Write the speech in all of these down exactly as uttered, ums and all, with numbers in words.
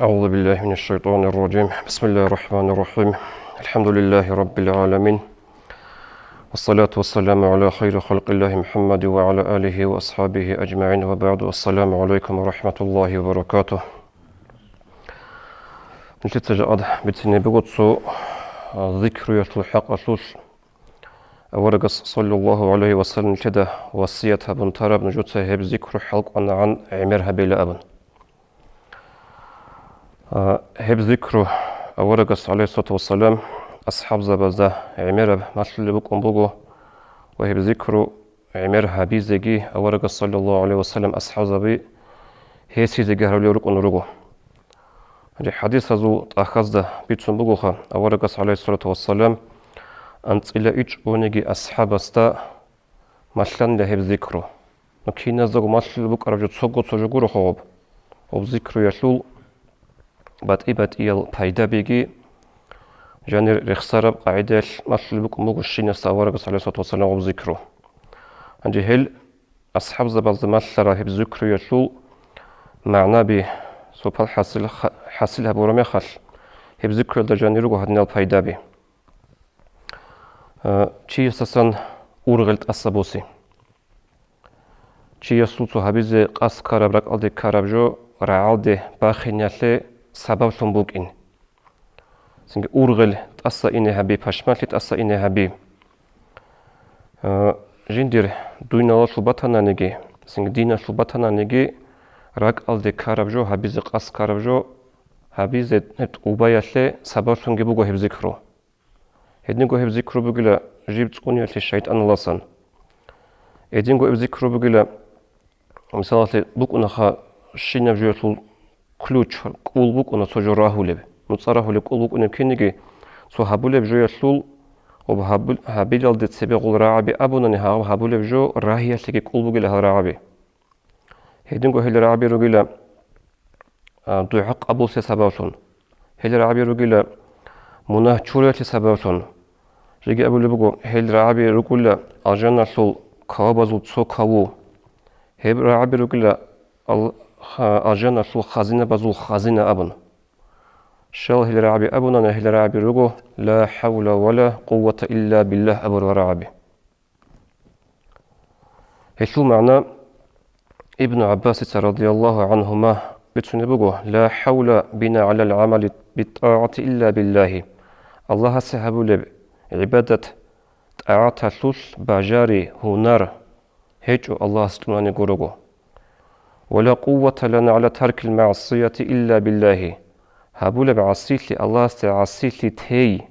أعوذ بالله من الشيطان الرجيم. بسم الله الرحمن الرحيم. الحمد لله رب العالمين. والصلاة والسلام على خير خلق الله محمد وعلى آله وأصحابه أجمعين وبعد. السلام عليكم ورحمة الله وبركاته. Нилъеца жакъа бицине буго цо, а, зикруялъул хӀакъалъулъ. Аварагас, саллаллагьу гӀалайгьи ва саллам, нилъеда васият гьабун тараб, нужеца гьеб зикру хӀалкӀванагӀан гӀемер гьабейила абун. А, гьеб зикру аварагас, гӀалайгьиссалату вассалам, асхӀабзабазда гӀемераб малъулеб букӀун буго ва гьеб зикру гӀемер гьабизеги аварагас, саллаллагьу гӀалайгьи ва саллам, асхӀабзаби гьесизеги гьарулел рукӀун руго. Гьанже хӀадисазул тӀахьазда бицун бугоха, аварагас, гӀалайгьиссалату вассалам, анцӀила ичӀ гьониги асхӀабасда малъанила гьеб зикру. Ну, киназдаго малъулеб букӀараб жо цого цо жо гуро хъугъуб. Гьоб зикруялъул батӀи-батӀиял пайдабиги жанир рехсараб къагӀидаялъ малъулеб букӀун буго щинасда аварагас, гӀалайгьиссалату вассалам, гьоб зикру. Гьанже гьел асхӀабзабазда малъараб гьеб зикруялъул магӀнаби, сопал хӀасил, хӀасил гьабураб мехалъ, гьеб зикруялда жанир руго гьадинал пайдаби. Э, чиясдасан ургъел тӀаса боси. Чиясул цо гьабизе къасд ккараб, ракӀалде ккараб жо рагӀалде бахиниялъе сабаблъун букӀин. Цинги ургъел тӀаса ине гьаби, пашманлъи тӀаса ине гьаби. Э, жиндир дуйналалъул батананиги, цинги диналъул батананиги, ракӀалде ккараб жо, гьабизе къасд ккараб жо, гьабизе гьеб тӀубаялъе сабаблъунги буго гьеб зикру. Гьединго гьеб зикру бугила жиб цӀуниялъе шайтӀаналасан. Гьединго гьеб зикру бугила, мисалалъе, букӀунаха щинаб жоялъул ключ, кӀул букӀуна цо жо рагьулеб. НуцӀа рагьулеб кӀул букӀунеб кинниги, цо гьабулеб жоялъул, гьоб гьабул-, гьабилалде цебе гъол рагӀаби абунани, гьаб гьабулеб жо рагьиялъеги кӀул бугила гьал рагӀаби. Гьединго гьел рагӀаби ругила, а, дугӀа къабуллъи сабаблъун. Гьел рагӀаби ругила мунагь чуриялъи сабаблъун. Жеги абулеб буго, гьел рагӀаби ругила алжаналъул кавабазул цо каву. Гьеб рагӀаби ругила ал-, ха-, алжаналъул хазинабазул хазина абун. Щал гьел рагӀаби абунани, гьел рагӀаби руго, ла хӀавла ва ла къуввата илла биллагь абурал рагӀаби. Гьелъул магӀна Ибну ГӀаббасица, радияллагьу гӀангьума, бицунеб буго: «Ла хӀавла бина гӀалал гӀамали биттӀагӀати илла биллагьи». Аллагьасе гьабулеб гӀибадат, тӀагӀаталъулъ бажари, гьунар гьечӀо Аллагьас кьунаниго руго. «Ва ла къуввата лана гӀала таркил магӀсияти илла биллагьи». Гьабулеб гӀасилъи, Аллагьасде гӀасилъи тей.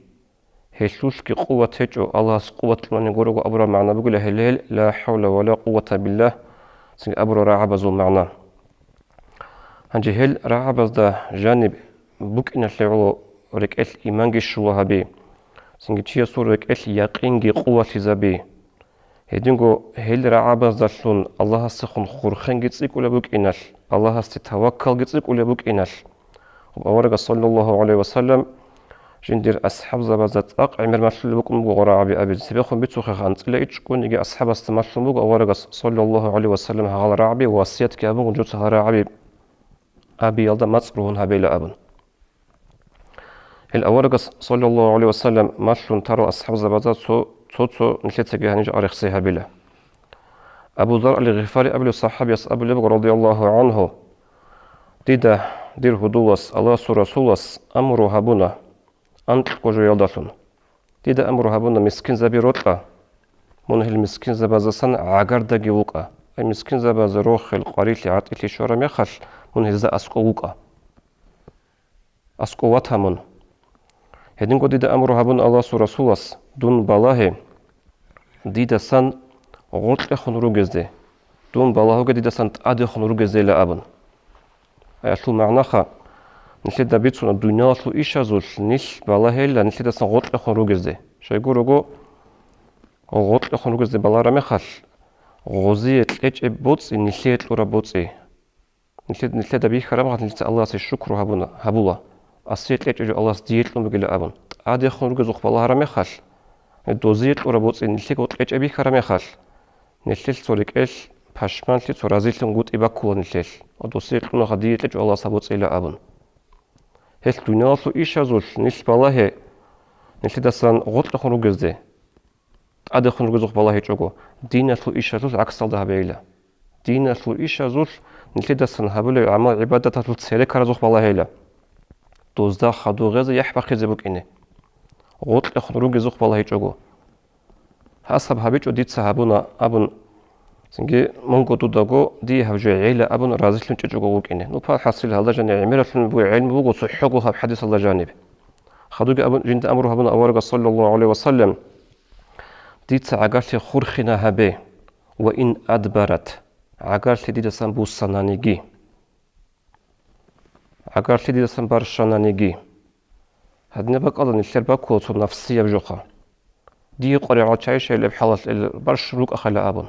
Гьелъулъги къуват гьечӀо, Аллагьас къуват кьунаниго руго абураб магӀна бугила гьеле гьел, ла хӀавла ва ла къуввата биллагь, цинги абурал рагӀабазул магӀна. Гьанже гьел рагӀабазда жаниб букӀиналъе гӀоло рекӀелъ иманги щула гьаби, цинги чиясул рекӀелъ якъинги къувалъизаби. Гьединго гьел рагӀабаздалъун Аллагьасдехун хурхенги цӀикӀкӀулеб букӀиналъ, Аллагьасде таваккалги цӀикӀкӀулеб букӀиналъ, аварагас, саллаллагьу гӀалайгьи ва саллам, жиндир асхӀабзабазда цӀакъ гӀемер малъулеб букӀун буго рагӀаби абизе. Цебехун бицухъе, анцӀила ичӀгониги асхӀабасда малъун буго аварагас, саллаллагьу гӀалайгьи ва саллам, гьагъал рагӀаби васиятги абун, жуца гьал рагӀаби абиялда мацӀ ругьун гьабейила абун. Гьел аварагас, саллаллагьу гӀалайгьи ва саллам, малъун тарал асхӀабзабазда цо-, цо-цо нилъецаги гьаниб жакъа рехсей гьабила. Абу Зар ал-Гъифари абулев сахӀабияс абулеб буго, радияллагьу гӀангьу: «Дида, дир гьудулас, Аллагьасул Расулас амру гьабуна, анкьго жоялдалъун. Дида амру гьабуна, мискинзаби рокьа. Мун гьел мискинзабаздасан гӀагардаги вукӀа. Ай мискинзабаз рохел, къварилъи, гӀатӀилъи щвараб мехалъ, мун гьезда аскӀов вукӀа. АскӀов вата мун. Гьединго дида амру гьабун Аллагьасул Расулас, дун балагье дидасан гъоркьехун ругезде, дун балагьуге дидасан тӀадехун ругездейила», — абун. Аялъул магӀнаха, нилъеда бицуна дуниялалъул ишазулъ нилъ балагьейила нилъедасан гъоркьехун ругезде. Щайгурого, гъоркьехун ругезде балараб мехалъ, гъозие кьечӀеб боцӀи нилъее кьураб боцӀи. Нилъед-, нилъеда бихьараб мехалъ нилъеца Аллагьасе шукру гьабуна, гьабула. Асие кьечӀеб жо Аллагьас дие кьун бугила абун. ТӀадехун ругезухъ балагьараб мехалъ, дозие кьураб боцӀи нилъего кьечӀеб бихьараб мехалъ, нилъелъ цо рекӀелъ пашманлъи, цо разилъунгутӀи баккула нилъелъ. Ва досие кьунаха дие кьечӀо Аллагьас гьаб боцӀила абун. Гьелъ дуниялалъул ишазулъ нилъ балагье, нилъидасан гъоркьехун ругезде, тӀадехун ругезухъ балагьичӀого, диналъул ишазулъ гӀаксалда гьабейила. Диналъул ишазулъ нилъидасан гьабулеб гӀамал-гӀибадаталъул церекаразухъ балагьейила. Дозда хадур гъезе яхӀ бахъизе букӀине. Гъоркьехун ругезухъ балагьичӀого. Гьасаб гьабичӀо дица гьабуна абун, цинги мунго дудаго дие гьаб жо гӀела абун разилъун чӀечӀого вукӀине. Ну, пал хӀасил гьалда жаниб гӀемералъун бугеб гӀелму буго цохӀого гьаб хӀадисалда жаниб. Хадуги абун, жинда амру гьабуна аварагас, саллаллагьу гӀалайгьи ва саллам, дица гӀагарлъи хурхина гьабе, ва ин адбарат, гӀагарлъи дидасан буссананиги. ГӀагарлъи дидасан барщананиги. Гьадинаб бакӀалда нилъер баккула цо нафсияб жоха. Дие къваригӀал чайищайилеб хӀалалъ ил барщун рукӀахъайилан абун.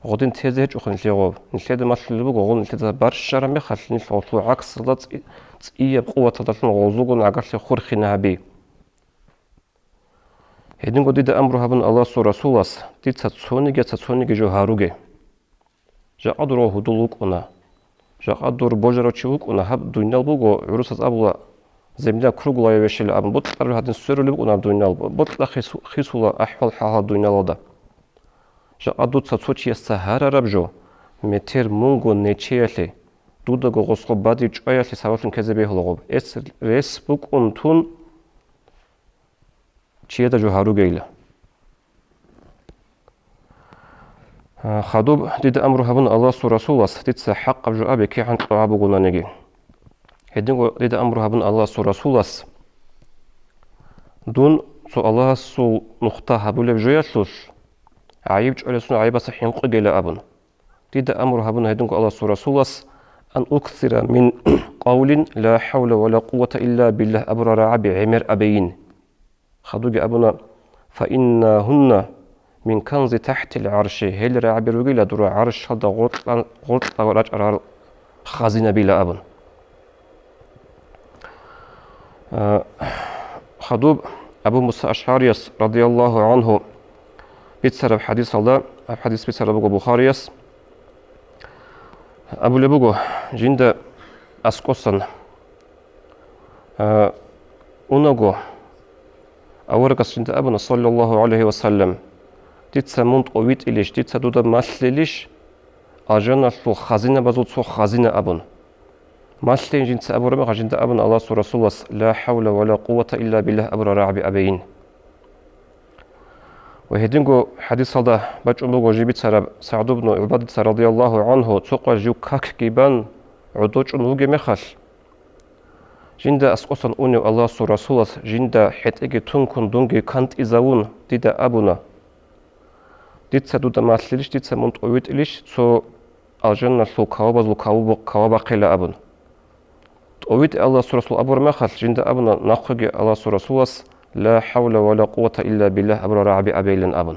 Гъодин тезе гьечӀоха нилъее гъоб. Нилъеда малъулеб буго, гъол нилъеда барщараб мехалъ нилъ гъолъул гӀаксалда цӀи-, цӀияб къуваталдалъун гъозулгун гӀагарлъи хурхина гьаби. Гьединго дида амру гьабун Аллагьасул Расулас, дица цониги-, ца цониги жо гьаруге. Жакъа дур гьудул вукӀуна. Жакъа дур божарав чи вукӀуна, гьаб дунял буго, гӀурусаз абула, земля круглая вещила абун, бокьараб гьадин сверулеб букӀуна гьаб дунял, бокьа хису-, хисула ахӀвал-хӀал гьаб дунялалда. Жакъа дуца цо чиясда гьарараб жо, метер мунго нечеялъе, дудаго гъосго бадиб чӀваялъе сабаблъун ккезе бегьула гъоб. Эс рес букӀун тун, чияда жо гьаругейила. А, хадуб дида амру гьабун Аллагьасул Расулас, дица хӀакъаб жо абе кигӀан кьогӀаб бугонаниги. Гьединго дида амру гьабун Аллагьасул Расулас, дун цо Аллагьасул нухда гьабулеб жоялъулъ, гӀайиб чӀвалесун гӀайибаса хӀинкъугейила абун. Дида амру гьабуна гьединго Аллагьасул Расулас, ан уксира мин къавлин ла хӀавла ва ла къуввата илла биллагь абурал рагӀаби гӀемер абейин. Хадуги абуна, фа иннагьунна мин канзи тахӀтил гӀарши, гьел рагӀаби ругила дура гӀаршалда гъоркьа-, гъоркьа рачӀарал хазинабила абун. А, хадуб Абу Муса АшгӀарияс, радияллагьу гӀангьу, бицараб хӀадисалда, гьаб хӀадис бицараб буго Бухарияс, абулеб буго, жинда аскӀосан, а, унаго, аварагас жинда абуна, саллаллагьу гӀалайгьи ва саллам, дица мун тӀовитӀилищ, дица дуда малъилищ, алжаналъул хазинабазул цо хазина абун. Малъейин жинца абураб мехалъ жинда абуна Аллагьасул Расулас, ла хӀавла ва ла къуввата илла биллагь абурал рагӀаби абейин. Ва гьединго хӀадисалда бачӀун буго жиб бицараб СагӀд ибну ГӀубадица, радияллагьу гӀангьу, цо къвар жив какги бан гӀодочӀун вугеб мехалъ, жинда аскӀосан унев Аллагьасул Расулас жинда хӀетӀеги тункун дунги кантӀизавун дида абуна, дица дуда малъилищ, дица мун тӀовитӀилищ цо алжаналъул кавабазул каваб-, кавабахъила абун. ТӀовитӀе Аллагьасул Расул абураб мехалъ, жинда абуна нахъеги Аллагьасул Расулас, ла хӀавла ва ла къуввата илла биллагь абурал рагӀаби абейилан абун.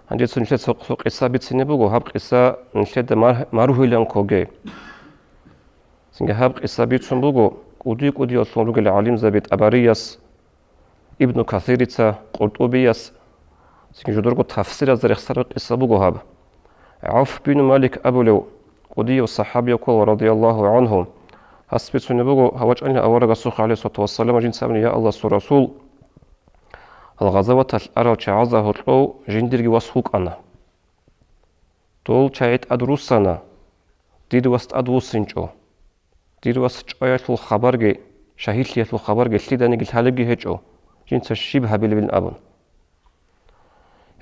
Гьанже цо нилъеца цо къиса бицине буго, гьаб къиса нилъеда мар-, маргьуйлан ккоге. Цинги гьаб къиса бицун буго кӀуди-кӀудияллъун ругел гӀалимзаби ТӀабарияс, Ибну Касирица, КъуртӀубияс, цинги жодорго тафсиразда рехсараб къиса буго гьаб. ГӀавф бин Малик абулев кӀудияв сахӀабияв ккола, радияллагьу гӀангьу, гьас бицунеб буго, гьав вачӀанила аварагасухъе, гӀалайгьиссалату вассалам, жинца абуна, я Аллагьасул Расул, гьал гъазаваталъ арал чагӀазда гьоркьов жиндирги вас вукӀана. Дол чагӀи тӀад руссана, дир вас тӀад вуссинчӀо. Дир вас чӀваялъул хабарги, шагьидлъиялъул хабарги лъиданиги лъалебги гьечӀо, жинца щиб гьабилебилан абун.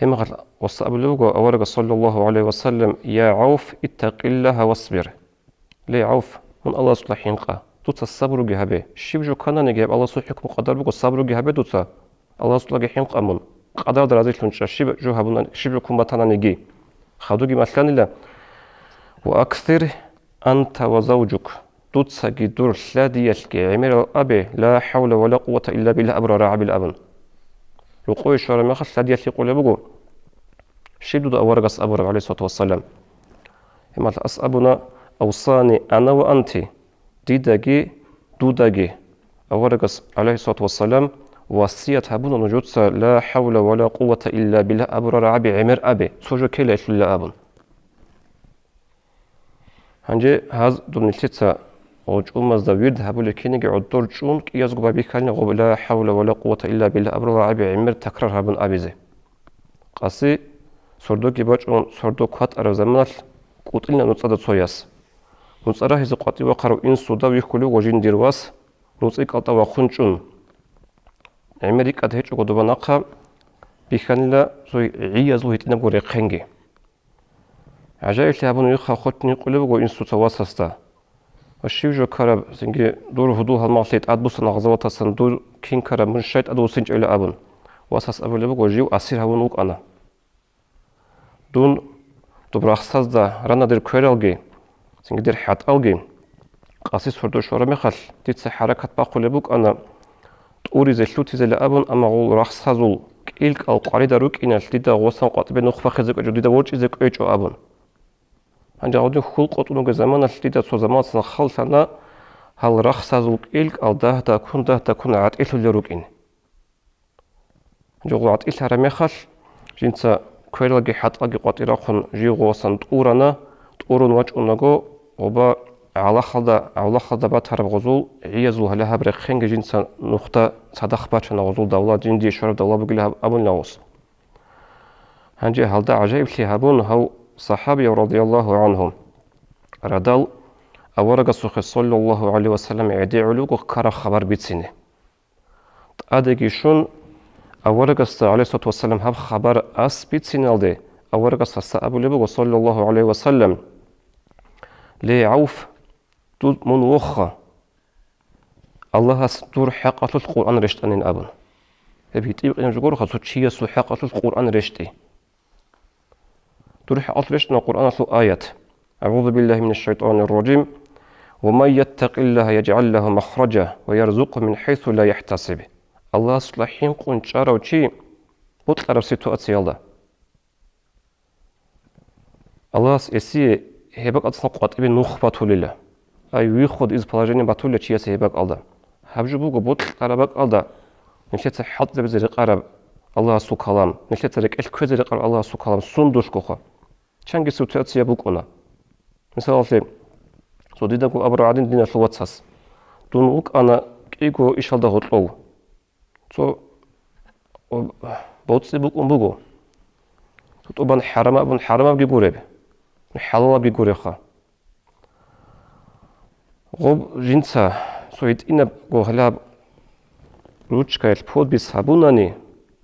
Гьеб мехалъ гъосда абулеб буго аварагас, саллаллагьу гӀалайгьи ва саллам, я ГӀавф, иттакъиллагьа васбир. Ле, ГӀавф, мун Аллагьасукьа хӀинкъа, дуца сабруги гьабе. Щиб жо ккананиги, гьеб Аллагьасул хӀукму-къадар буго, сабруги гьабе дуца. Аллагьасукьаги хӀинкъа мун, къадаралда разилъун чӀа, щиб жо гьабуна, щиб жо ккун батананиги. Хадуги малъанила, ва аксир анта ва завжук, дуцаги дур лъадиялъги гӀемерал абе, ла хӀавла ва ла къуввата илла биллагь абурал рагӀабил абун. Рокъове щвараб мехалъ лъадиялъ гьикъулеб буго, щиб дуда аварагас абураб, гӀалайгьиссалату вассалам? Гьеб мехалъ ас абуна, авсани ана ва анти, дидаги, дудаги. Аварагас, гӀалайгьиссалату вассалам, васият гьабуна нужеца ла хӀавла ва ла къуввата илла биллагь абурал рагӀаби гӀемер абе, цо жо ккелайилан абун. Гьанже гьаз дун нилъеца гъов чӀумазда вирд гьабулеб кинниги гӀодор чӀун, кӀиязго байбихьалин гъоб «Ла хӀавла ва ла къуввата илла биллагь» абурал рагӀаби гӀемер такрар гьабун абизе. Къаси сордоги бачӀун, сордо кватӀараб заманалъ кӀутӀилна нуцӀада цо яс. НуцӀа рагьизе къватӀив вахъарав инсуда вихьулев ва жиндир вас нуцӀи кӀалтӀа вахъун чӀун. ГӀемер рикӀкӀад гьечӀого доба нахъа бихьанила цо гӀиязул гьитӀинабго рехъенги. ГӀажаиблъи гьабун, вихъа хотни гьикъулеб буго инсуца васасда: «Ва щив жо ккараб, цинги дур гьудул-гьалмагълъи тӀадбуссана гъазаватасан, дур кин ккараб, мун щай тӀадвуссинчӀила?» абун. Васас абулеб буго: «Жив асир гьавун вукӀана. Дун доб рахсазда рана дир квералги, цинги дир хӀатӀалги, къаси сордо щвараб мехалъ, дица хӀаракат бахъулеб букӀана тӀуризе-лъутизела абун, амма гъол рахсазул кӀил-кӀал къварида рукӀиналъ дида гъосан къватӀибе нух бахъизе кӀвечӀо, дида ворчӀизе кӀвечӀо», абун. Гьанже гъодин хьул къотӀун вугеб заманалъ дида цо заманасан хъаллъана гьал рахсазул кӀил-кӀал дагь-дагьккун, дагь-дагьккун гӀатӀилъулел рукӀин. Жо гъатӀилъараб мехалъ, жинца квералги хӀатӀалги къватӀир рахъун жив гъовасан тӀурана, тӀурун вачӀунаго, гъоба гӀалахалда, гӀавлахалда батараб гъозул гӀиязул гьале гьаб рехъенги жинца нухда цадахъ бачана гъозул давла, жиндие щвараб давла бугила гьаб абун гъос. Гьанже гьалда гӀажаиблъи гьабун, гьав сахӀабияв, радияллагьу гӀангьу, радал аварагасухъе, саллаллагьу гӀалайгьи ва саллам, гӀедегӀулев вуго ккараб хабар бицине. ТӀадеги щун, аварагасда, гӀалайгьиссалату вассалам, гьаб хабар ас бициналде, аварагас гьасда абулеб буго, саллаллагьу гӀалайгьи ва саллам: «Ле, ГӀавф, дур мун вохха, Аллагьас дур хӀакъалъулъ Къуръан рещтӀанин», абун. Гьеб гьитӀинаб жо гуроха, цо чиясул хӀакъалъулъ Къуръан рещтӀи. Дур хӀакъалъулъ рещтӀана Къуръаналъул аят: «АгӀузу биллагьи минаш шайтӀанир ражим. Ва ман яттакъиллагьа яжгӀал лагьу махража ва ярзукъгьу мин хӀайсу ла яхӀтасиб». Аллагьасда хӀинкъун чӀарав чи бокьараб ситуациялда, Аллагьас гьесие гьеб бакӀалдасан къватӀибе нух батулила. Ай, выход из положения батулила чиясе гьеб бакӀалда. Гьаб жо буго бокьараб бакӀалда нилъеца хӀалтӀизабизе рекъараб Аллагьасул калам, нилъеца рекӀелъ кквезе рекъараб Аллагьасул калам сундулъгоха. Чанги ситуация букӀуна. Мисалалъе, цо дидаго абураб гӀадин диналъул вацас: «Дун вукӀана кӀиго ишалда гьоркьов. Цо боцӀи букӀун буго. Цо тӀубан хӀарамаб абун хӀарамабги гуреб, хӀалалабги гуребха». Гъоб жинца цо гьитӀинабго гьалаб ручкаялъ подпись гьабунани,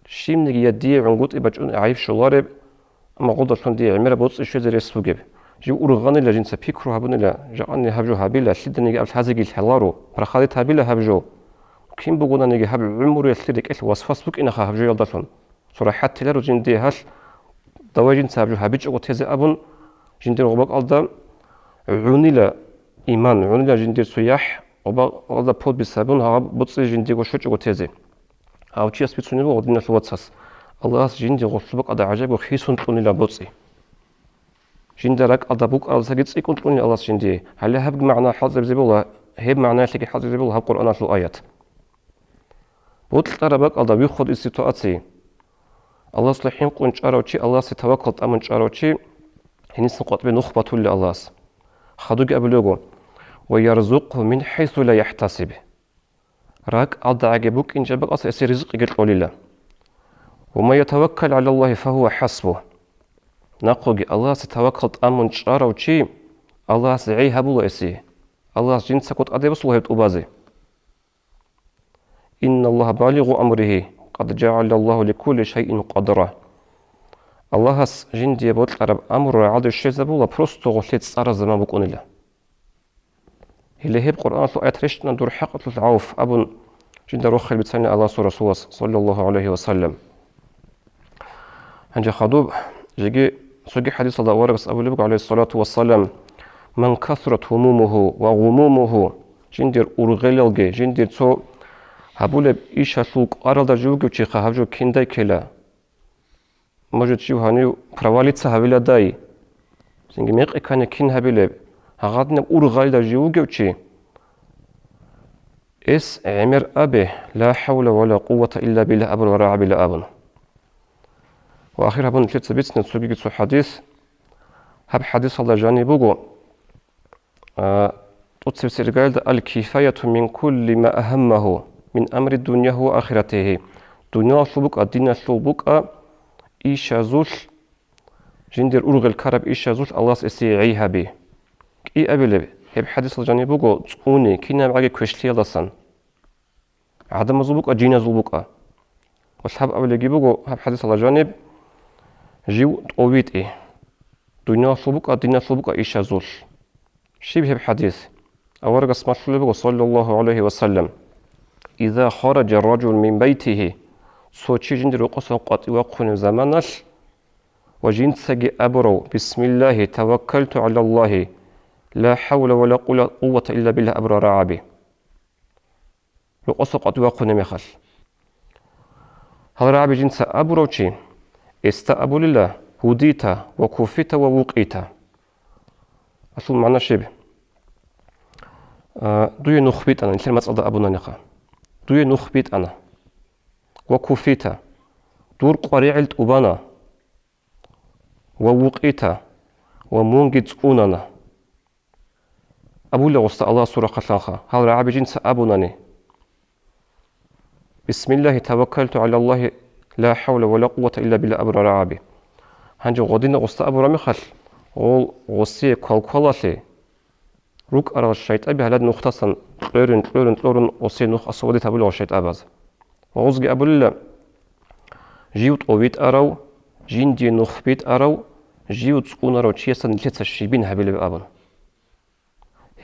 щибниги я дие гӀунгутӀи бачӀун гӀайиб щолареб, амма гъодалъун дие гӀемераб боцӀи щвезе рес бугеб. Жив ургъанила, жинца пикру гьабунила, жакъани гьаб жо гьабила, лъиданиги аб лъазеги лъаларо, проходить гьабила гьаб жо. Кин бугонаниги гьаб гӀумруялъе рекӀелъ васвас букӀинаха гьаб жоялдалъун. Цо рахӀат теларо жиндие гьалъ, давай жинца гьаб жо гьабичӀого тезе абун, жиндир гъобакӀалда гӀунила иман, гӀунила жиндир цо яхӀ, гъобакӀалда подпись гьабун, гьаб боцӀи жиндиего щвечӀого тезе. Гьав чияс бицунеб буго, диналъул вацас, Аллагьас жинди гъолъубакӀалда гӀажаибго хисун кьунила боцӀи. Жинда ракӀалда букӀаралдасаги цӀикӀкӀун кьунила Аллагьас жиндие. Гьале гьабги магӀна хӀалтӀизабизе бегьула, гьеб магӀнаялъеги хӀалтӀизабизе бегьула гьаб Къуръаналъул аят. Бокьараб бакӀалда выход из ситуации. Аллагьасда хӀинкъун чӀарав чи, Аллагьасе таваккал тӀамун чӀарав чи, гьенисан къватӀибе нух батулила Аллагьас. Хадуги абулего: «Ва ярзукъгьу мин хӀайсу ла яхӀтасиб». РакӀалдагӀаги букӀинчӀеб бакӀалдаса гьесие ризкъиги кьолила. «Ва ман ятаваккал гӀалаллагьи фагьува хӀасбугь». Нахъоги Аллагьасе таваккал тӀамун чӀарав чи, Аллагьас гӀей гьабула гьесие. Аллагьас жинцаго тӀаде босула гьеб тӀубазе. «Инналлагьа балигъу амригьи, къад жагӀалаллагьу ликулли шайин къадра». Аллагьас жиндие бокьараб амру рагӀалде щвезабула, просто гъолъе цӀараб заман букӀунила. Гьеле гьеб Къуръаналъул аят рещтӀана дур хӀакъалъулъ, ГӀавф, абун жинда рохел бицанила Аллагьасул Расулас, саллаллагьу гӀалайгьи ва саллам. Гьанже хадуб, жеги цоги хӀадисалда аварагас абулеб буго, гӀалайгьиссалату вассалам: «Ман касурат гьумумугьу ва гъумумугьу», жиндир ургъелалги, жиндир цо гьабулеб ишалъул кӀваралда жив вугев чиха гьаб жо киндай ккела. Может, жив гьанив провалиться гьавиладай? Цинги мекъи ккани кин гьабилеб? Гьагъадинаб ургъалда жив вугев чи, эс гӀемер абе, «Ла хӀавла ва ла къуввата илла биллагь» абураб рагӀабила абун. Ва ахир гьабун нилъеца бицина цогиги цо хӀадис. Гьаб хӀадисалда жаниб буго, а, Цебесеб иргаялда: «Аль-кифаяту мин кулли ма агьаммагьу мин амри дуньягьи ва ахиратигьи». Дуниялалъул букӀа, диналъул букӀа ишазулъ жиндир ургъел ккараб ишазулъ Аллагьас эсие гӀей гьаби. КӀиабилеб гьеб хӀадисалда жаниб буго цӀуни кинабгӀаги квешлъиялдасан. ГӀадамазул букӀа, жиназул букӀа. Ва лъабабилеги буго гьаб хӀадисалда жаниб жив тӀовитӀи. Дуниялалъул букӀа, диналъул букӀа ишазулъ. Щиб гьеб хӀадис? Аварагас малъулеб буго, саллаллагьу гӀалайгьи ва саллам: «Иза хараджа ражул мин байтигьи», цо чи жиндир рокъоса къватӀив вахъунеб заманалъ, ва жинцаги абурав: «Бисмиллагьи таваккалту гӀалаллагьи, ла хӀавла ва ла къула-, къуввата илла биллагь», абурал рагӀаби. Рокъоса къватӀив вахъунеб мехалъ. Гьал рагӀаби жинца абурав чи, эсда абулила: «Гьудита ва куфита ва вукъита». Асул магӀна щиб? А, дуе нух битӀана, нилъер мацӀалда абунанихъа. Дуе нух битӀана. «Ва куфита», дур къваригӀел тӀубана. «Ва вукъита», ва мунги цӀунана. Абула гъосда Аллагьасул рахъалъанха, гьал рагӀаби жинца абунани: «Бисмиллагьи таваккалту гӀалаллагьи, ла хӀавла ва ла къуввата илла биллагь», абурал рагӀаби. Гьанже гъодина гъосда абураб мехалъ, гъол гъосие квалквалалъе рукӀарал шайтӀаби гьалад нухдасан кьорун, кьорун, кьорун гъосие нух асубадид гьабула гъол шайтӀабаз. Ва гъозги абулила: «Жив тӀовитӀарав, жиндие нух битӀарав, жив цӀунарав чиясда нилъеца щибин гьабилеб», абун.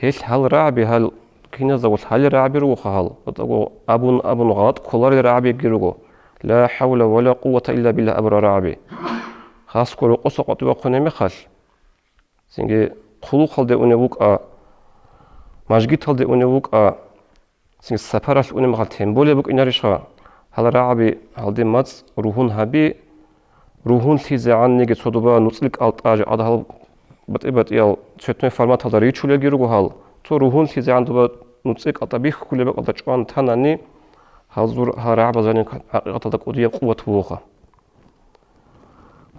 Гьелъ гьал рагӀаби, гьал киназда гъолъ гьалел рагӀаби ругоха гьал, батӀаго абун-абун гъалатӀ кколарел рагӀабиги руго, «Ла хӀавла ва ла къуввата илла биллагь» абурал рагӀаби. Хасго рокъоса къватӀив вахъунеб мехалъ, цинги хъулухъалде унев вукӀа, мажгиталде унев вукӀа, цинги сапаралъ унеб мехалъ тем более букӀинарищха? Гьал рагӀаби гьалде мацӀ ругьун гьаби, ругьунлъизегӀанниги цо доба нуцӀил кӀалтӀа, жакъа гьал батӀи-батӀиял цветной форматалда ричулелги руго гьал, цо ругьунлъизегӀан доба нуцӀил кӀалтӀа бихьулеб бакӀалда чӀван танани, гьал зур гьал рагӀабазани гьакъикъаталда кӀудияб къуват бугоха.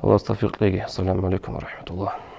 Аллагьас тавфикъ кьеги. Ассаламу гӀалайкум ва рахӀматуллагь.